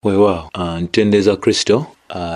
Weewaawo, ntendereza Kristo,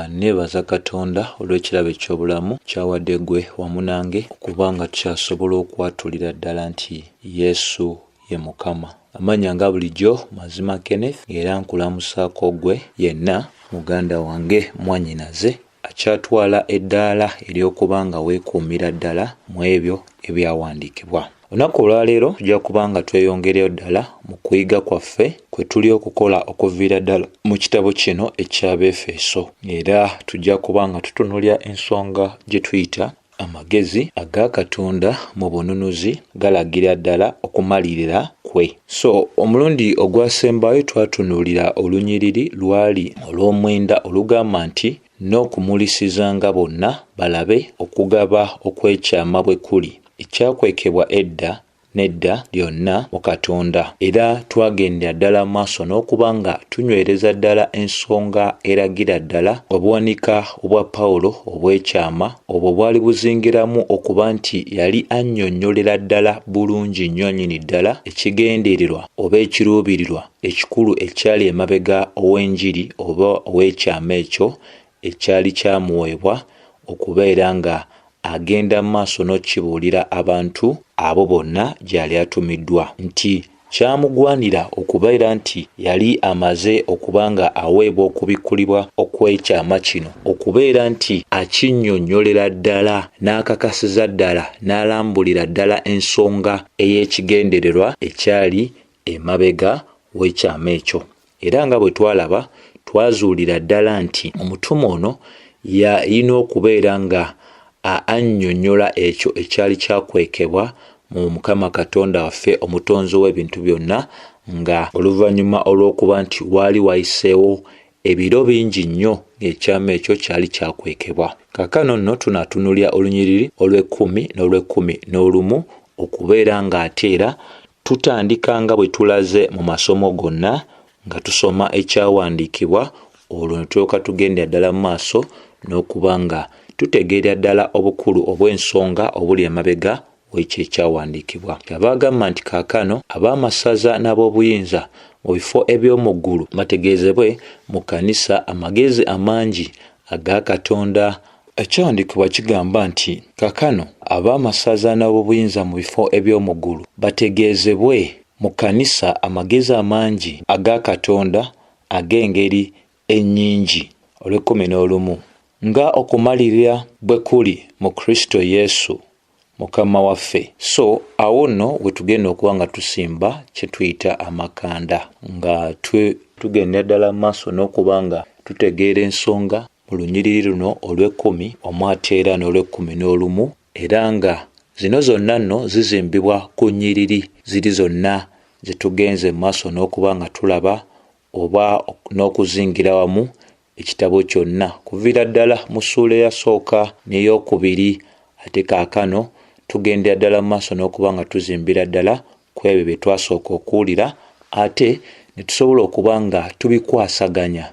nneebaza Katonda olw'ekirabo eky'obulamu ky'awadde ggwe wamu nange okuba nga tukyasobola okwatulira ddala nti Yesu ye Mukama. Amannya nga bulijjo Mazima Kenneth era nkulamusaako ggwe yenna muganda wange mwannyinaze akyatwala eddaala ery'okuba nga weekuumira ddala mu ebyo ebyawandiikibwa. Olunaku olwaleero tujja kuba nga tweyongereyo ddala mu kuyiga kwaffe kwe tuli okukola okuviira ddala mu kitabo kino eky'Abeefeso. Era tujja kuba nga tutunuulira ensonga gye tuyita amagezi aga Katonda mu bununuzi galagira ddala okumalirira kwe. So omulundi ogwasembayo twatunuulira olunyiriri lwali olw'omwenda olugamba nti n'okumulisizanga bonna balabe okugaba okw'ekyama bwe kuli, ekyakwekebwa edda n'edda lyonna mu Katonda. Era twagendera ddala mu maaso n'okuba nga tunywereza ddala ensonga eragira ddala obuwanika obwa Pawulo obw'ekyama, obwo bwali buzingiramu okuba nti yali annyonnyolera ddala bulungi nnyo nnyini ddala ekigendererwa oba ekiruubirirwa ekikulu ekyali emabega ow'enjiri oba ow'ekyama ekyo ekyali kyamuweebwa okubeera nga agenda mu maaso n'okukibuulira abantu abo bonna gy'ali atumiddwa, nti kyamugwanira okubeera nti yali amaze okuba nga aweebwa okubikkulibwa okw'ekyama kino, okubeera nti akinnyonnyolera ddala n'akakasiza ddala n'alambulira ddala ensonga ey'ekigendererwa ekyali emabega w'ekyama ekyo. Era nga bwe twalaba, twazuulira ddala nti omutume ono yalina okubeera nga annyonnyola ekyo ekyali kyakwekebwa mu Mukama Katonda waffe Omutonzi w'ebintu byonna, nga oluvannyuma olw'okuba nti waali wayiseewo ebiro bingi nnyo ng'ekyama ekyo kyali kyakwekebwa. Kaakano nno tunaatunuulira olunyiriri olw'ekkumi n'olw'ekkumi n'olumu okubeera ng'ate era Tutandika nga bwe tulaze mu masomo gonna nga tusoma ekyawandiikibwa olwo ne tulyoka tugendera ddala mu maaso n'okuba nga tutegeerera ddala obukulu obw'ensonga obuli emabega w'ekyo ekyawandiikibwa. Kyava agamba nti kaakano ab'amasaza n'ab'obuyinza mu bifo eby'omu ggulu bategeezebwe mu kkanisa amagezi amangi aga Katonda. Ekyawandiikibwa kigamba nti, Kaakano ab'amasaza n'ab'obuyinza mu bifo eby'omu ggulu bategeezebwe mu kkanisa amagezi amangi aga Katonda ag'engeri ennyingi. Olw'ekkumi n'olumu, Nga okumalirira bwe kuli mu Kristo Yesu Mukama waffe. So awo nno we tugenda okuba nga tusimba kye tuyita amakanda, nga tugendera ddala mu maaso n'okuba nga tutegeera ensonga mu lunyiriri luno olw'ekkumi omu ate era n'olw'ekkumi n'olumu, era nga zino zonna nno zizimbibwa ku nnyiriri ziri zonna ze tugenze mu maaso n'okuba nga tulaba oba n'okuzingira wamu ekitabo kyonna kuviira ddala mu ssuula eyasooka n'ey'okubiri, ate kaakano tugendera ddala mu maaso n'okuba nga tuzimbira ddala ku ebyo bye twasooka okuwulira, ate ne tusobola okuba nga tubikwasaganya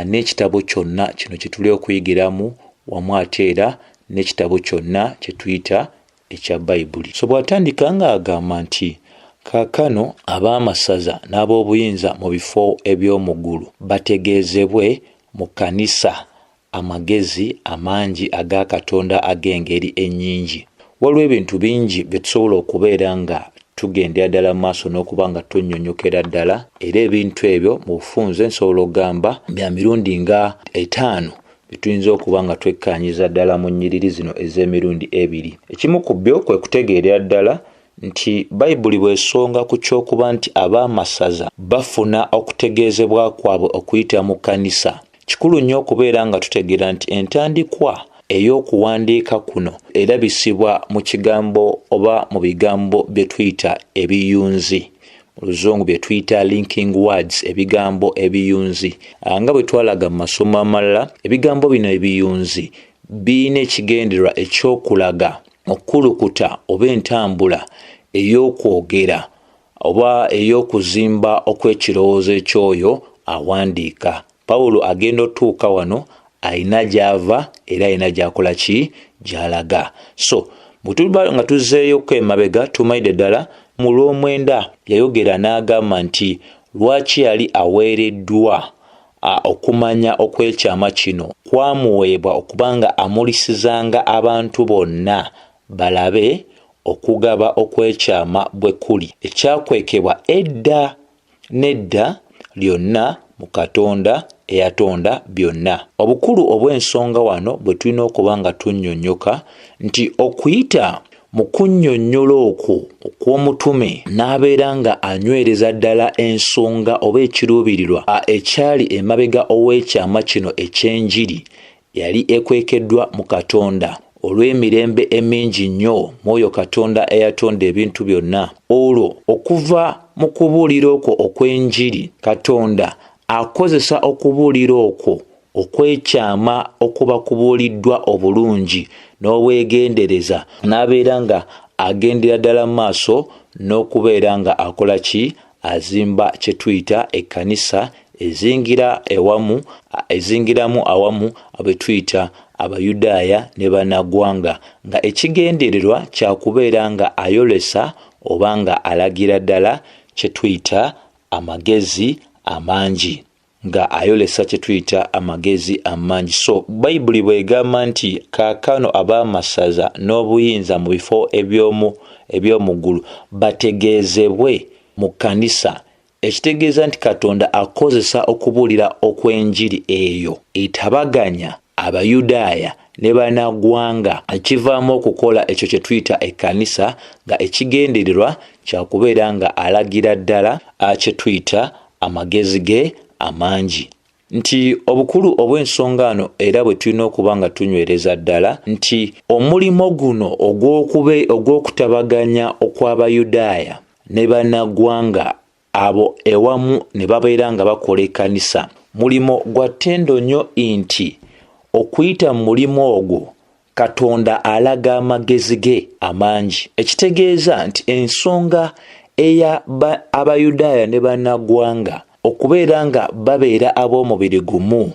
n'ekitabo kyonna kino kye tuli okuyigiramu wamu ate era n'ekitabo kyonna kye tuyita ekya Bayibuli. So bw'atandika ng'agamba nti, Kaakano ab'amasaza n'ab'obuyinza mu bifo eby'omu ggulu bategeezebwe mu kkanisa amagezi amangi aga Katonda ag'engeri ennyingi. Waliwo ebintu bingi bye tusobola okubeera nga tugendera ddala mu maaso n'okuba nga tunnyonnyokera ddala, era ebintu ebyo mu bufunze nsobola okugamba bya mirundi nga etaano bye tuyinza okuba nga twekkaanyiza ddala mu nnyiriri zino ez'emirundi ebiri. Ekimu ku byo kwe kutegeerera ddala nti Bayibuli bw'esonga ku ky'okuba nti ab'amasaza bafuna okutegeezebwa kwabwe okuyita mu kkanisa, kikulu nnyo okubeera nga tutegeera nti entandikwa ey'okuwandiika kuno erabisibwa mu kigambo oba mu bigambo bye tuyita ebiyunzi. Mu Luzungu bye tuyita linking words, ebigambo ebiyunzi. Nga bwe twalaga mu masomo amalala, ebigambo bino ebiyunzi birina ekigendererwa eky'okulaga okukulukuta oba entambula ey'okwogera oba ey'okuzimba okw'ekirowoozo eky'oyo awandiika. Pawulo agenda otuuka wano alina gy'ava era alina gy'akola ki gy'alaga. So bwe tuba nga tuzzeeyoko emabega tumanyidde ddala mu lw'omwenda yayogera n'agamba nti lwaki yali aweereddwa Okumanya okw'ekyama kino kwamuweebwa okuba nga amulisizanga abantu bonna balabe okugaba okw'ekyama bwe kuli, ekyakwekebwa edda n'edda lyonna mu Katonda eyatonda byonna. Obukulu obw'ensonga wano bwe tulina okuba nga tunnyonnyoka nti okuyita mu kunnyonnyola okwo okw'omutume n'abeera nga anywereza ddala ensonga oba ekiruubirirwa ekyali emabega ow'ekyama kino eky'enjiri yali ekwekeddwa mu Katonda olw'emirembe emingi nnyo mu oyo Katonda eyatonda ebintu byonna. Olwo okuva mu kubuulira okwo okw'enjiri, Katonda akozesa okubuulira okwo okw'ekyama okuba kubuuliddwa obulungi n'obwegendereza n'abeera nga agendera ddala mu maaso n'okubeera nga akola ki? Azimba kye tuyita ekkanisa ezingira ewamu ezingiramu awamu be tuyita Abayudaaya ne Bannaggwanga nga ekigendererwa kya kubeera nga ayolesa oba nga alagira ddala kye tuyita amagezi amangi. Nga ayolesa kye tuyita amagezi amangi. So Bayibuli bw'egamba nti kaakano ab'amasaza n'obuyinza mu bifo eby'omu eby'omu ggulu bategeezebwe mu kkanisa, ekitegeeza nti Katonda akozesa okubuulira okw'enjiri eyo etabaganya Abayudaaya ne Bannaggwanga, ekivaamu okukola ekyo kye tuyita ekkanisa nga ekigendererwa kya kubeera nga alagira ddala kye tuyita amagezi ge amangi. Nti obukulu obw'ensonga ano era bwe tulina okuba nga tunywereza ddala nti omulimo guno ogw'okutabaganya okw'Abayudaaya ne Bannaggwanga abo ewamu ne babeera nga bakola ekkanisa mulimo gwa ttendo nnyo nti okuyita mu mulimu ogwo Katonda alaga amagezi ge amangi, ekitegeeza nti ensonga eya Abayudaaya ne Bannaggwanga okubeera nga babeera ab'omubiri gumu,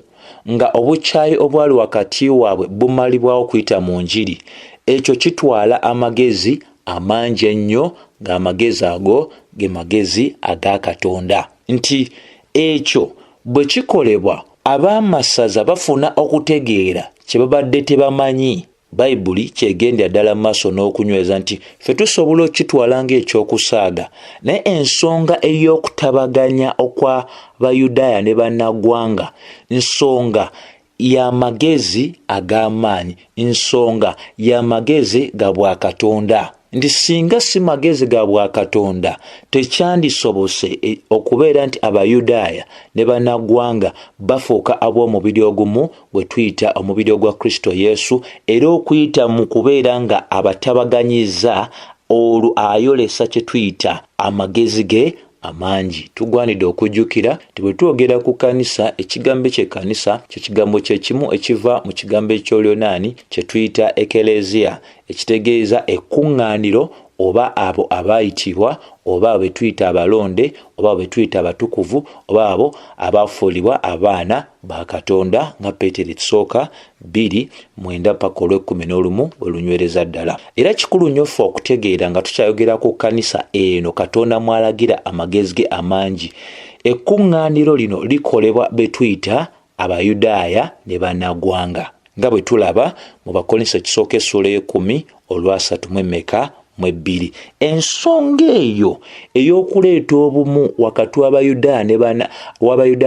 nga obukyayi obwali wakati waabwe bumalibwawo okuyita mu njiri, ekyo kitwala amagezi amangi ennyo, ng'amagezi ago ge magezi aga Katonda. Nti ekyo bwe kikolebwa, ab'amasaza bafuna okutegeera kye babadde tebamanyi. Bayibuli ky'egendera ddala mu maaso n'okunyweza nti ffe tusobola okukitwala ng'eky'okusaaga, naye ensonga ey'okutabaganya okwa Bayudaaya ne Bannaggwanga nsonga y'amagezi ag'amaanyi, nsonga y'amagezi ga bwakatonda. Nti singa si magezi ga bwakatonda, tekyandisobose e, okubeera nti Abayudaaya ne Bannaggwanga bafuuka ab'omubiri ogumu gwe tuyita omubiri ogwa Kristo Yesu, era okuyita mu kubeera nga abatabaganyizza olwo ayolesa kye tuyita amagezi ge amangi. Tugwanidde okujjukira nti bwe twogera ku kkanisa, ekigambo ky'ekkanisa kye kigambo kye kimu ekiva mu kigambo eky'Oluyonaani kye tuyita ekeleziya, ekitegeeza ekkuŋŋaaniro oba abo abaayitibwa oba abo be tuyita abalonde oba abo be tuyita abatukuvu oba abo abaafuulibwa abaana ba Katonda nga Peetero ekisooka 2:9 paka olw'ekkumi n'olumu bwe lunywereza ddala. Era kikulu nnyo ffe okutegeera nga tukyayogera ku kkanisa eno Katonda mw'alagira amagezi ge amangi. Ekkuŋŋaaniro lino likolebwa be tuyita Abayudaaya ne Bannaggwanga nga bwe tulaba mu Bakkolinso ekisooka essuula ey'ekkumi olwasatu mu emmeka mu ebbiri. Ensonga eyo ey'okuleeta obumu wakati w'Abayudaaya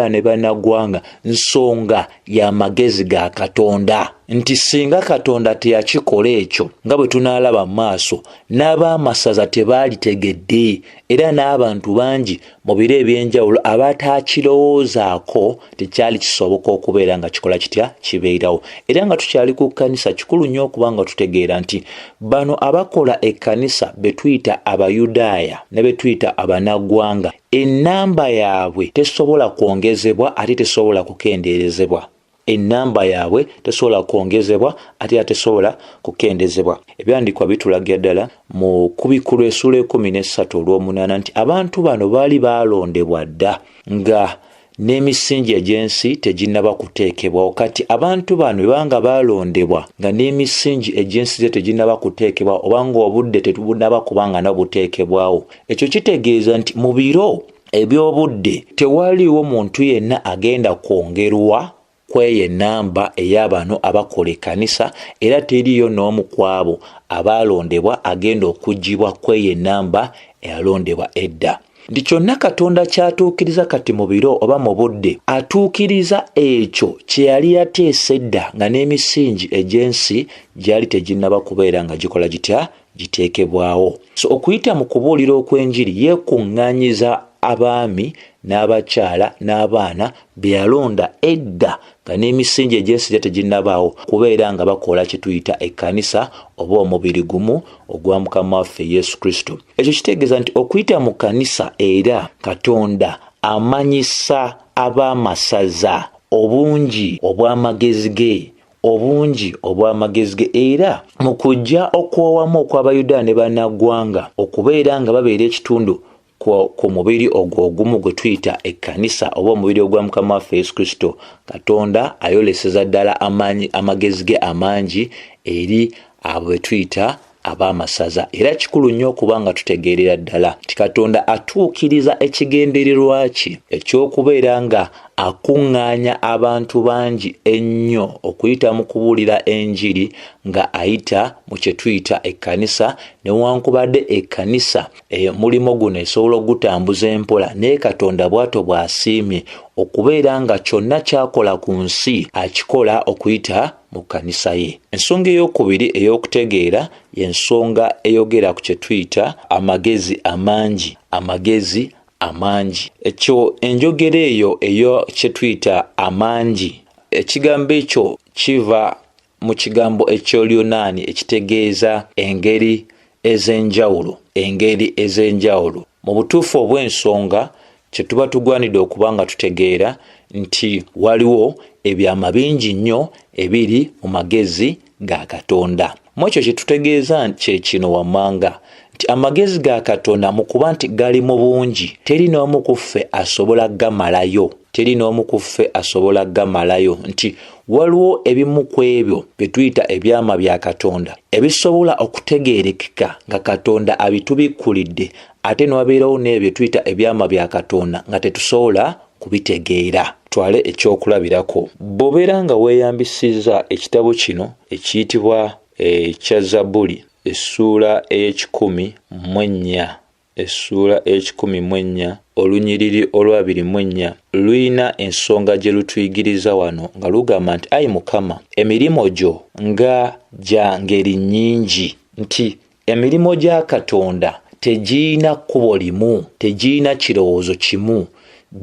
ne Bannaggwanga nsonga ya magezi ga Katonda nti singa Katonda teyakikola ekyo nga bwe tunaalaba mu maaso, n'ab'amasaza tebaalitegedde era n'abantu bangi mu biro eby'enjawulo abataakirowoozaako tekyali kisoboka okubeera nga kikola kitya kibeerawo. Era nga tukyali ku kkanisa, kikulu nnyo okuba nga tutegeera nti bano abakola ekkanisa be tuyita Abayudaaya ne be tuyita Abanaggwanga Ennamba yaabwe tesobola kwongezebwa ate tesobola kukendeerezebwa. Ennamba yaabwe tesobola kwongezebwa ate era tesobola kukendezebwa. Ebyawandiikibwa bitulagira ddala mu Kubikkulwa essuula ekumi n'essatu olw'omunaana nti abantu bano baali baalondebwa dda nga n'emisingi egy'ensi teginnaba kuteekebwawo. Kati abantu bano bwe baba nga baalondebwa nga n'emisingi egy'ensi ze teginnaba kuteekebwawo oba ng'obudde tebunnaba kuba nga nabwo buteekebwawo, ekyo kitegeeza nti mu biro eby'obudde tewaliiwo muntu yenna agenda kwongerwa kweyo ennamba ey'abano abakola ekkanisa, era teriiyo n'omu ku abo abaalondebwa agenda okuggyibwa kweyo ennamba eyalondebwa edda. Nti kyonna Katonda ky'atuukiriza kati mu biro oba mu budde, atuukiriza ekyo kye yali yateesa edda nga n'emisingi egy'ensi gyali teginnaba kubeera nga gikola gitya? Giteekebwawo. So okuyita mu kubuulira okw'enjiri yeekuŋŋaanyiza abaami n'abakyala n'abaana be yalonda edda nga n'emisingi egy'ensi gya teginnabaawo kubeera nga bakola kye tuyita ekkanisa oba omubiri gumu ogwa Mukama waffe Yesu Kristo. Ekyo kitegeeza nti okuyita mu kkanisa era Katonda amanyisa ab'amasaza obungi obw'amagezi ge, obungi obw'amagezi ge, era mu kujja okw'owamu okw'Abayudaaya ne bannaggwanga okubeera nga babeera ekitundu ku mubiri ogwo ogumu gwe tuyita ekkanisa oba omubiri ogwa Mukama waffe Yesu Kristo, Katonda ayoleseza ddala amaanyi amagezi ge amangi eri abo be tuyita ab'amasaza. Era kikulu nnyo okuba nga tutegeerera ddala nti Katonda atuukiriza ekigendererwa kye eky'okubeera nga akuŋŋaanya abantu bangi ennyo okuyita mu kubuulira enjiri nga ayita mu kye tuyita ekkanisa, newankubadde ekkanisa Omulimu guno esobola okugutambuza empola, naye Katonda bw'atyo bw'asiimye okubeera nga kyonna ky'akola ku nsi akikola okuyita mu kkanisa ye. Ensonga ey'okubiri ey'okutegeera y'ensonga eyogera ku kye tuyita amagezi amangi, amagezi amangi. Ekyo enjogera eyo eyo kye tuyita amangi, ekigambo ekyo kiva mu kigambo eky'Oluyonaani ekitegeeza engeri ez'enjawulo, engeri ez'enjawulo. Mu butuufu obw'ensonga, kye tuba tugwanidde okuba nga tutegeera nti waliwo ebyama bingi nnyo ebiri mu magezi ga Katonda. Mu ekyo kye tutegeeza kye kino wammanga nti amagezi ga Katonda mu kuba nti gali mu bungi, teri n'omu ku ffe asobola gamalayo. Teri n'omu ku ffe asobola gamalayo nti waliwo ebimu ku ebyo bye tuyita ebyama bya Katonda ebisobola okutegeerekeka nga Katonda abitubikkulidde, ate ne wabeerawo n'ebyo bye tuyita ebyama bya Katonda nga tetusobola kubitegeera. Twale ekyokulabirako, bw'obeera nga weeyambisizza ekitabo kino ekiyitibwa ekya Zabbuli essuula ey'ekikumi mu ennya Essuula ey'ekikumi mu ennya olunyiriri olw'abiri mu ennya lulina ensonga gye lutuyigiriza wano nga lugamba nti, Ayi Mukama, emirimu gyo nga gya ngeri nnyingi! Nti emirimu gya Katonda tegirina kkubo limu, tegirina kirowoozo kimu,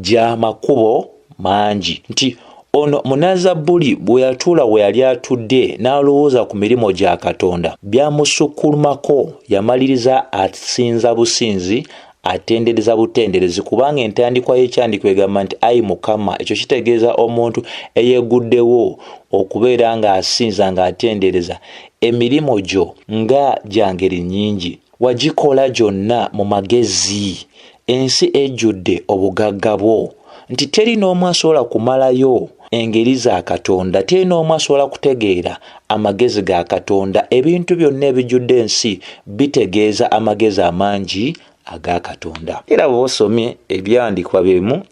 gya makubo mangi. Nti ono munazabbuli bwe yatuula we yali atudde n'alowooza ku mirimu gya Katonda, byamusukkulumako, yamaliriza asinza businzi, atendereza butenderezi, kubanga entandikwa y'ekyandikwa egamba nti ayi Mukama. Ekyo kitegeeza omuntu eyeeguddewo okubeera ng'asinza ng'atendereza emirimu gyo nga gya ngeri nnyingi. Wagikola gyonna mu magezi. Ensi ejjudde obugagga bwo, nti teri n'omu asobola kumalayo engeri za Katonda, teri n'omu asobola kutegeera amagezi ga Katonda. Ebintu byonna ebijjudde ensi bitegeeza amagezi amangi aga Katonda. Era bw'oba osomye ebyawandiikibwa bye bimu,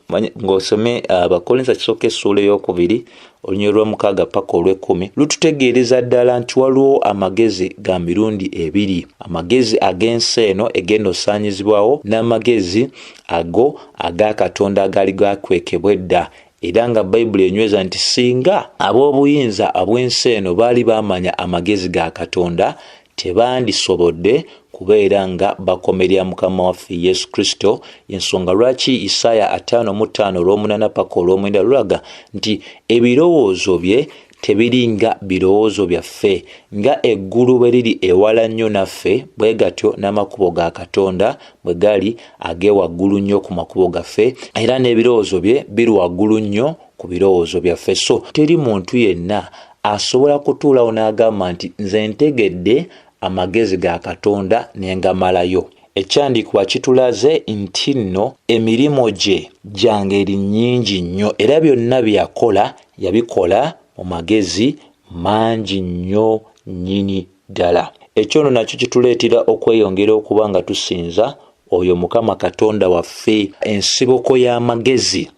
ng'osomye Abakkolinso ekisooka essuula ey'okubiri, olunyiriri olw'omukaaga paka olw'ekkumi lututegeereza ddala nti waliwo amagezi ga mirundi ebiri, amagezi ag'ensi eno egenda osaanyizibwawo n'amagezi ago aga Katonda agaali gakwekebwa edda, era nga Bayibuli enyweza nti singa ab'obuyinza abw'ensi eno baali baamanya amagezi ga Katonda, tebandisobodde kubeera nga bakomerera Mukama waffe Yesu Kristo. Y'ensonga lwaki Isaaya ataano mu ttaano olw'omunaana paka olw'omwenda lulaga nti ebirowoozo bye tebiri nga birowoozo byaffe. Nga eggulu bwe liri ewala nnyo naffe, bwe gatyo n'amakubo ga Katonda bwe gali ag'ewaggulu nnyo ku makubo gaffe, era n'ebirowoozo bye biri waggulu nnyo ku birowoozo byaffe. So teri muntu yenna asobola kutuulawo n'agamba nti nze ntegedde amagezi ga Katonda ne ngamalayo. Ekyandiikibwa kitulaze nti nno emirimu gye gya ngeri nnyingi nnyo era byonna bye yakola yabikola mu magezi mangi nnyo nnyini ddala. Ekyo nno nakyo kituleetera okweyongera okuba nga tusinza Oyo Mukama Katonda waffe, ensibuko y'amagezi,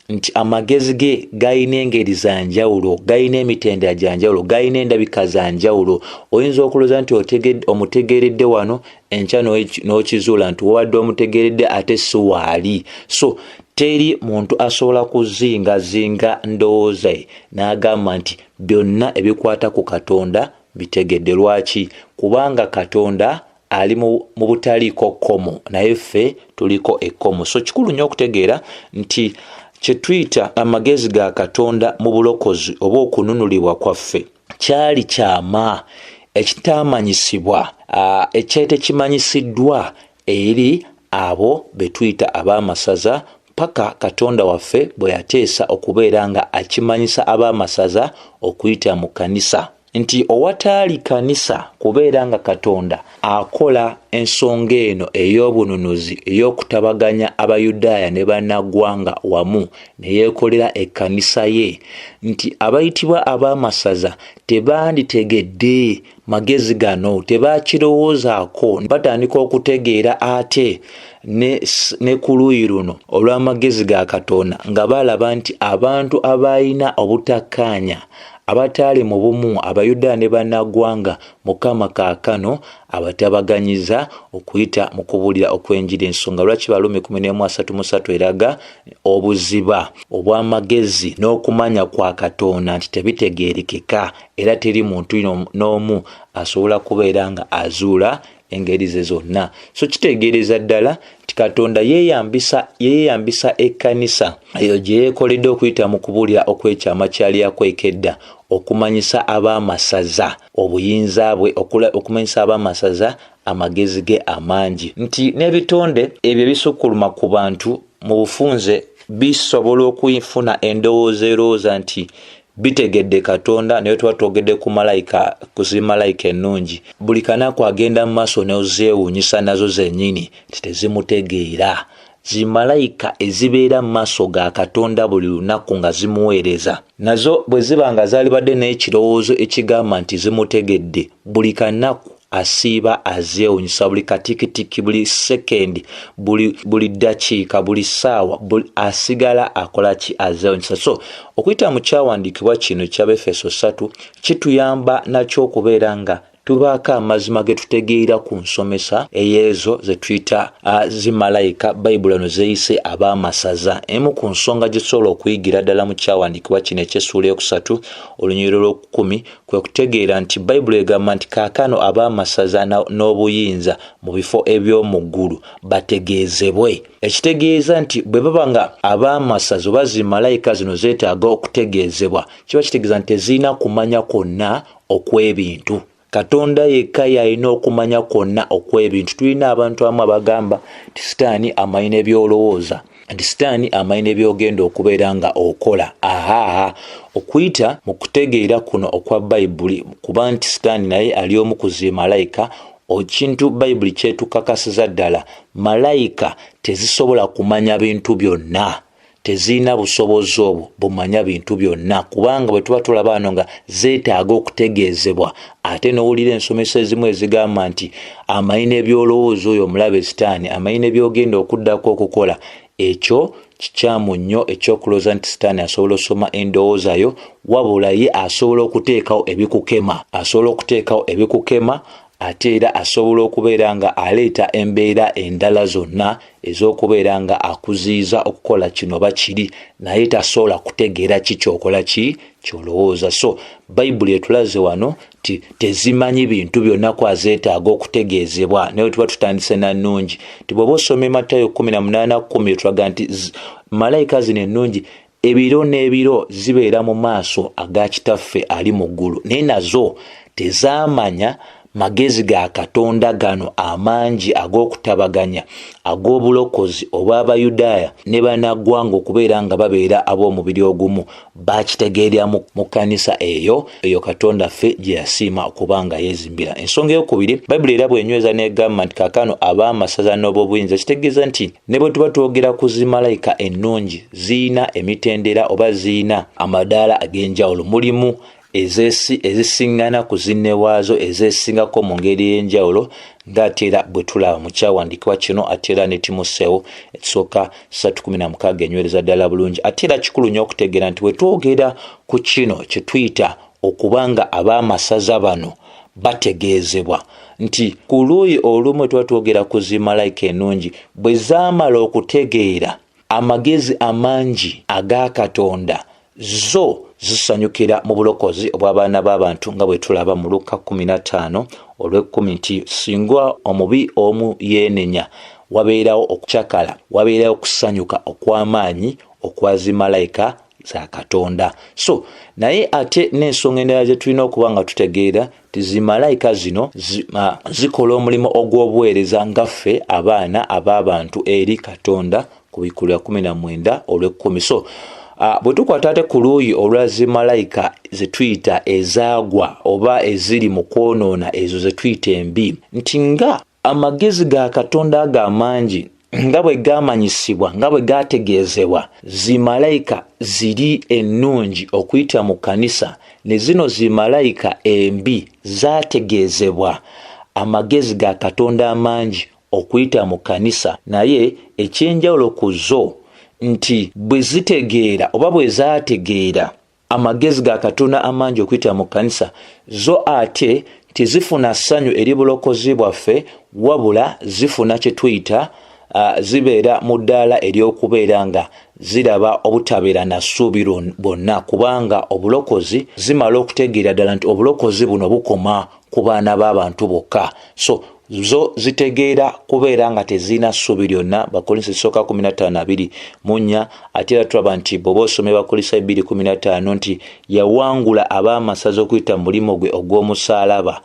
nti amagezi ge galina engeri za njawulo, galina emitendera gya njawulo, galina endabika za njawulo. Oyinza okulowooza nti omutegeeredde wano, enkya n'okizuula nti wabadde omutegeeredde ate si waali. So teri muntu asobola kuzingazinga ndowooza ye n'agamba nti byonna ebikwata ku Katonda bitegedde. Lwaki? Kubanga Katonda ali mu butaliiko kkomo, naye ffe tuliko ekkomo. So kikulu nnyo okutegeera nti kye tuyita amagezi ga Katonda mu bulokozi oba okununulibwa kwaffe kyali kyama ekitaamanyisibwa, ekyali tekimanyisiddwa eri abo be tuyita ab'amasaza, paka Katonda waffe bwe yateesa okubeera nga akimanyisa ab'amasaza okuyita mu kkanisa. Nti owataali kkanisa kubeera nga Katonda akola ensonga eno ey'obununuzi ey'okutabaganya Abayudaaya ne bannaggwanga wamu ne yeekolera ekkanisa ye, nti abayitibwa ab'amasaza tebanditegedde magezi gano, tebakirowoozaako. Batandika okutegeera ate ne ku luuyi luno olw'amagezi ga Katonda nga balaba nti abantu abalina obutakkaanya, abataali mu bumu, Abayudaaya ne bannaggwanga, Mukama kaakano abatabaganyiza okuyita mu kubuulira okw'enjiri. Ensonga lwaki Baruumi 11:33 eraga obuziba obw'amagezi n'okumanya kwa Katonda nti tebitegeerekeka, era teri muntu n'omu asobola kubeera nga azuula engeri ze zonna. So kitegeereza ddala nti Katonda yeeyambisa ekkanisa eyo gye yeekoledde okuyita mu kubuulira okw'ekyama kyali yakweka edda okumanyisa ab'amasaza obuyinza bwe, okumanyisa ab'amasaza amagezi ge amangi, nti n'ebitonde ebyo ebisukkuluma ku bantu mu bufunze bisobola okufuna endowooza erowooza nti bitegedde Katonda. Naye tuba twogedde ku malayika, ku zimalayika ennungi, buli kanaku agenda mu maaso n'ozeewuunyisa nazo zennyini nti tezimutegeera. Zimalayika ezibeera mu maaso ga Katonda buli lunaku nga zimuweereza, nazo bwe ziba nga zaalibadde n'ekirowoozo ekigamba nti zimutegedde, buli kanaku asiiba azeewunyisa, buli katikitiki, buli sekendi, buli ddakiika, buli ssaawa, asigala akola ki? Azeewunyisa. So okuyita mu kyawandiikibwa kino eky'Abefeso 3 kituyamba nakyo okubeera nga tubaako amazima ge tutegeera ku nsomesa ey'ezo ze tuyita zimalayika, Bayibuli eno zeeyise ab'amasaza. Emu ku nsonga gye tusobola okuyigira ddala mu kyawandiikibwa kino eky'essuula eyokusatu olunyiriri olw'okukumi kwe kutegeera nti Bayibuli egamba nti kaakano ab'amasaza n'obuyinza mu bifo eby'omu ggulu bategeezebwe. Ekitegeeza nti bwe baba nga ab'amasaza oba zimalayika zino zeetaaga okutegeezebwa, kiba kitegeeza nti tezirina kumanya kwonna okw'ebintu. Katonda yekka y'alina okumanya kwonna okw'ebintu. Tulina abantu abamu abagamba nti Sitaani amanyi ne by'olowooza, nti Sitaani amanyi ne by'ogenda okubeera nga okola. Ahaaha, okuyita mu kutegeera kuno okwa Bayibuli, kuba nti Sitaani naye ali omu ku zi malayika, ekintu Bayibuli kyetukakasiza ddala, malayika tezisobola kumanya bintu byonna. Tezirina busobozi obwo bumanya bintu byonna, kubanga bwe tuba tulaba wano nga zeetaaga okutegeezebwa, ate n'owulira ensomesa ezimu ezigamba nti amanyi n'ebyolowooza oyo omulabe Sitaani, amanyi ne by'ogenda okuddako okukola. Ekyo kikyamu nnyo eky'okulowooza nti Sitaani asobola osoma endowooza yo, wabula ye asobola okuteekawo ebikukema, asobola okuteekawo ebikukema, ate era asobola okubeera nga aleeta embeera endala zonna ez'okubeera nga akuziyiza okukola kino oba kiri, naye tasobola kutegeera ki ky'okola ki ky'olowooza. So Bayibuli etulaze wano nti tezimanyi bintu byonna ku azeetaaga okutegeezebwa. Naye tuba tutandise na nnungi nti bw'oba osoma Matayo 18:10 etulaga nti malayika zino ennungi ebiro n'ebiro zibeera mu maaso aga Kitaffe ali mu ggulu, naye nazo tezaamanya magezi ga Katonda gano amangi ag'okutabaganya ag'obulokozi obw'Abayudaaya ne bannaggwanga okubeera nga babeera ab'omubiri ogumu. Bakitegeerera mu kkanisa eyo, eyo Katonda ffe gye yasiima okuba nga yeezimbira. Ensonga ey'okubiri, Bayibuli era bw'enyweza n'egamba nti kaakano ab'amasaza n'ob'obuyinza, kitegeeza nti ne bwe tuba twogera ku zimalayika ennungi, ziyina emitendera oba ziyina amadaala ag'enjawulo. Mulimu Ezisiŋŋana ku zinne waazo ezesingako mu ngeri ey'enjawulo, ng'ate era bwe tulaba mu kyawandiikibwa kino, ate era ne Timoseewo ekisooka 3:16 enywereza ddala bulungi. Ate era kikulu nnyo okutegeera nti bwe twogera ku kino kye tuyita okubanga ab'amasaza bano bategeezebwa nti ku luuyi olumu tuba twogera ku zimalayika ennungi bwe zaamala okutegeera amagezi amangi aga Katonda, zo zisanyukira mu bulokozi obw'abaana b'abantu, nga bwe tulaba mu Lukka 15 olw'ekumi nti singa omubi omu yeenenya, wabeerawo okucakala, wabeerawo okusanyuka okw'amaanyi okwa zimalayika za Katonda. So naye ate n'ensonga endala ze tulina okuba nga tutegeera nti zimalayika zino zikola omulimu ogw'obuweereza nga ffe abaana ab'abantu eri Katonda, ku Bikulwa 19 olw'ekumi. So bwe tukwata ate ku luuyi olwa zimalayika ze tuyita ezaagwa oba eziri mu kwonoona, ezo ze tuyita embi, nti nga amagezi ga Katonda ago amangi nga bwe gaamanyisibwa, nga bwe gaategeezebwa zimalayika ziri ennungi okuyita mu kkanisa, ne zino zimalayika embi zaategeezebwa amagezi ga Katonda amangi okuyita mu kkanisa, naye ekyenjawulo ku zo nti bwe zitegeera oba bwe zaategeera amagezi ga Katonda amangi okuyita mu kkanisa, zo ate tezifuna ssanyu eri bulokozi bwaffe, wabula zifuna kye tuyita zibeera mu ddaala ery'okubeera nga ziraba obutabeera na ssuubi bwonna, kubanga obulokozi zimala okutegeera ddala nti obulokozi buno bukoma ku baana b'abantu bokka. So zo zitegeera kubeera nga tezirina ssuubi lyonna, Bakolinso esooka 15:24. Ate era tulaba nti bw'oba osomye Bakolinso 2:15 nti yawangula ab'amasaza okuyita mu mulimu gwe ogw'omusaalaba.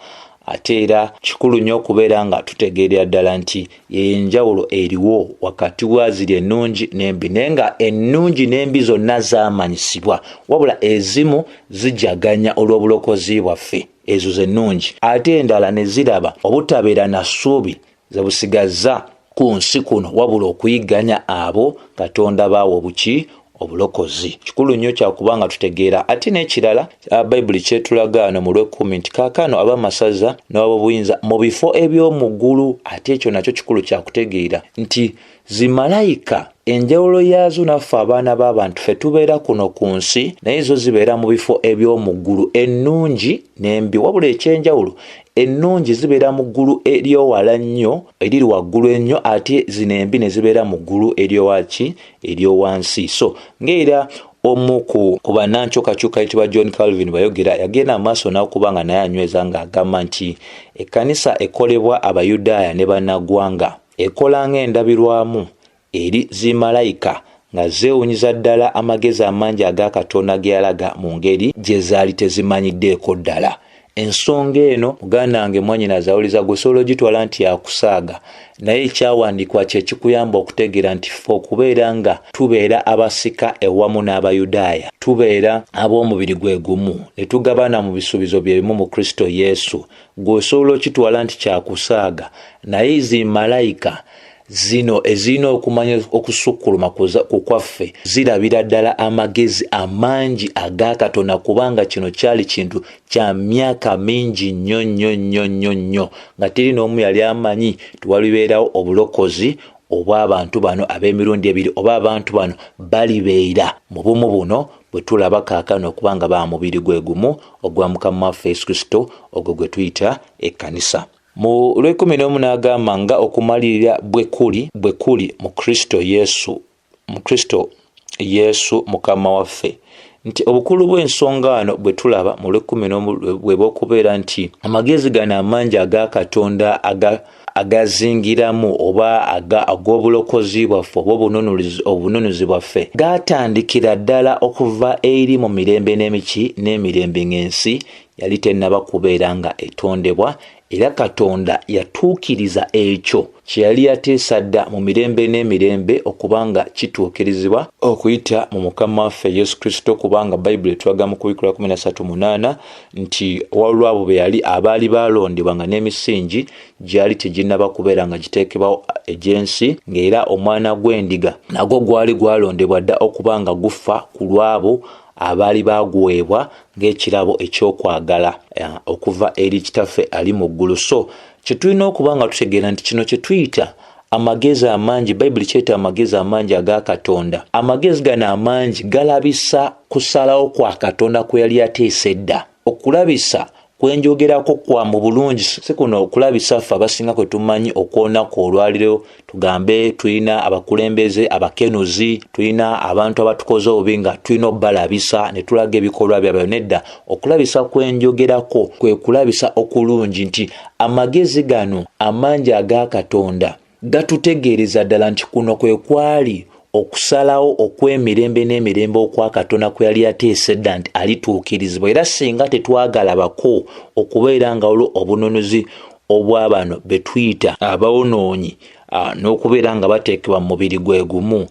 Ate era kikulu nnyo okubeera nga tutegeerera ddala nti yenjawulo eriwo wakati wa ziri ennungi n'embi, naye nga ennungi n'embi zonna zaamanyisibwa, wabula ezimu zijaganya olw'obulokozi bwaffe, ezo ze nnungi, ate endala ne ziraba obutabeera na ssuubi ze busigazza ku nsi kuno, wabula okuyigganya abo Katonda baawa obuki obulokozi. Kikulu nnyo kyakuba nga tutegeera. Ate n'ekirala Bayibuli kyetulaga wano mu lw'ekkumi nti kaakano ab'amasaza n'ab'obuyinza mu bifo eby'omu ggulu, ate ekyo nakyo kikulu kyakutegeera nti zimalayika enjawulo yaazo naffe abaana b'abantu, ffe tubeera kuno ku nsi, naye zo zibeera mu bifo eby'omu ggulu, ennungi n'embi, wabula ekyenjawulo ennungi zibeera mu ggulu ery'owala nnyo, eriri waggulu ennyo, ate zino embi ne zibeera mu ggulu ery'owaki ery'owansi. So ng'era omu ku bannankyukakyuka ayitibwa John Calvin bayogera, yagenda amaaso n'okuba nga naye anyweza ng'agamba nti ekkanisa ekolebwa Abayudaaya ne bannaggwanga ekola ng'endabirwamu eri zimalayika nga zeewunyiza ddala amagezi amangi aga Katonda ge yalaga mu ngeri gye zaali tezimanyiddeeko ddala. Ensonga eno, muganda wange, mwannyinaze awuliza, gwe osobola ogitwala nti yakusaaga, naye ekyawandiikibwa kye kikuyamba okutegeera nti ffe okubeera nga tubeera abasika ewamu n'Abayudaaya, tubeera ab'omubiri gwe gumu ne tugabana mu bisuubizo bye bimu mu Kristo Yesu. Gwe osobola okitwala nti kyakusaaga, naye zimalayika zino ezirina okumanya okusukkuluma ku kwaffe zirabira ddala amagezi amangi aga Katonda, kubanga kino kyali kintu kya myaka mingi nnyo nnyo nnyo nnyo nnyo nga teri n'omu yali amanyi tiwalibeerawo obulokozi obw'abantu bano ab'emirundi ebiri, oba abantu bano balibeera mu bumu buno bwe tulaba kaakano okuba nga ba mubiri gwe gumu ogwa Mukama waffe Yesu Kristo, ogwo gwe tuyita ekkanisa. Mu lw'ekumi n'omu n'agamba nga okumalirira bwe kuli bwe kuli mu Kristo Yesu, mu Kristo Yesu Mukama waffe, nti obukulu bw'ensonga wano bwe tulaba mu lw'ekkumi n'omu bwe bw'okubeera nti amagezi gano amangi aga Katonda agazingiramu oba ag'obulokozi bwaffe oba obununuzi bwaffe gaatandikira ddala okuva eri mu mirembe n'emiki n'emirembe ng'ensi yali tennaba kubeera nga etondebwa, era Katonda yatuukiriza ekyo kye yali yateesa dda mu mirembe n'emirembe okuba nga kituukirizibwa okuyita mu Mukama waffe Yesu Kristo, kubanga Bayibuli etulaga mu Kubikkulwa 13:8 nti waliwo abo be yali abaali baalondebwa nga n'emisingi gyali teginnaba kubeera nga giteekebwawo egy'ensi, ng'era omwana gw'endiga nagwo gwali gwalondebwa dda okuba nga gufa ku lw'abo. abaali baaguweebwa ng'ekirabo eky'okwagala okuva eri Kitaffe ali mu ggulu. So kye tulina okuba nga tutegeera nti kino kye tuyita amagezi amangi, Bayibuli kyeyita amagezi amangi aga Katonda. Amagezi gano amangi galabisa kusalawo kwa Katonda kwe yali ateesa edda. Okulabisa kwenjogerako kwa mu bulungi si kuno okulabisa ffe abasinga kwe tumanyi okw'olunaku olwaliro, tugambe tulina abakulembeze abakenuzi, tulina abantu abatukoze obubi nga tulina obubalabisa ne tulaga ebikolwa byabwe. Nedda, okulabisa kwenjogerako kwe kulabisa okulungi nti amagezi gano amangi aga Katonda gatutegeereza ddala nti kuno kwe kwali okusalawo okw'emirembe n'emirembe okwa Katonda kwe yali yateesa edda nti alituukirizibwa. Era singa tetwagalabako okubeera nga waliwo obununuzi obwa bano be tuyita abaonoonyi n'okubeera nga bateekebwa mu mubiri gwe gumu,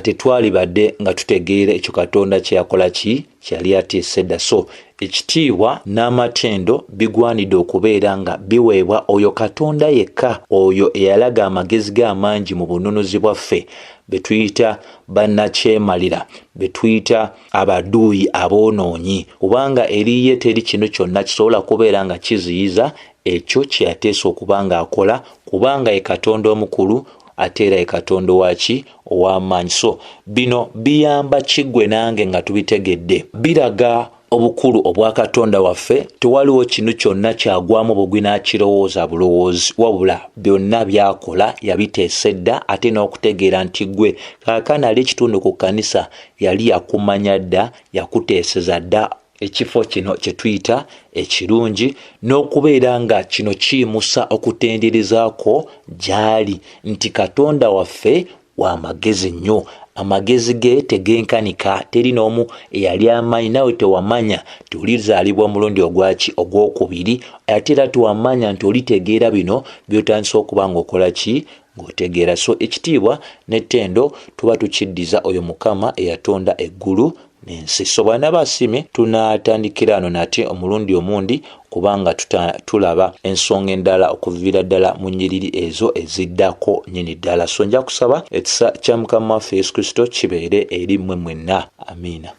tetwalibadde nga tutegeera ekyo Katonda kye yakola ki kye yali ateesa edda. So ekitiibwa n'amatendo bigwanidde okubeera nga biweebwa oyo Katonda yekka, oyo eyalaga amagezi ge amangi mu bununuzi bwaffe, be tuyita bannakyemalira, be tuyita abaduuyi aboonoonyi, kubanga eri ye teri kintu kyonna kisobola kubeera nga kiziyiza ekyo kye yateesa okuba ng'akola, kubanga ye Katonda omukulu ate era ye Katonda owaki ow'amaanyi. So bino biyamba ki ggwe nange nga tubitegedde? Biraga obukulu obwa Katonda waffe. Tewaliwo kintu kyonna kyagwamu bugwi n'akirowooza bulowoozi, wabula byonna by'akola yabiteesa edda, ate n'okutegeera nti ggwe kaakano ali ekitundu ku kkanisa yali yakumanya dda, yakuteeseza dda ekifo kino kye tuyita ekirungi, n'okubeera nga kino kiyimusa okutendereza kwo gy'ali nti Katonda waffe wa magezi nnyo, amagezi ge tegenkanika, teri n'omu eyali amanyi, naawe tewamanya nti olizaalibwa omulundi ogwaki ogwokubiri, ate era tewamanya nti olitegeera bino by'otandise okuba ng'okola ki ng'otegeera. So ekitiibwa n'ettendo tuba tukiddiza oyo Mukama eyatonda eggulu n'ensi. So bw'anaaba asiimye tunaatandikira wano nate omulundi omundi, kubanga tulaba ensonga endala okuviira ddala mu nnyiriri ezo eziddako nnyini ddala. So nja kusaba ekisa kya Mukama waffe Yesu Kristo kibeere eri mmwe mwenna. Amiina.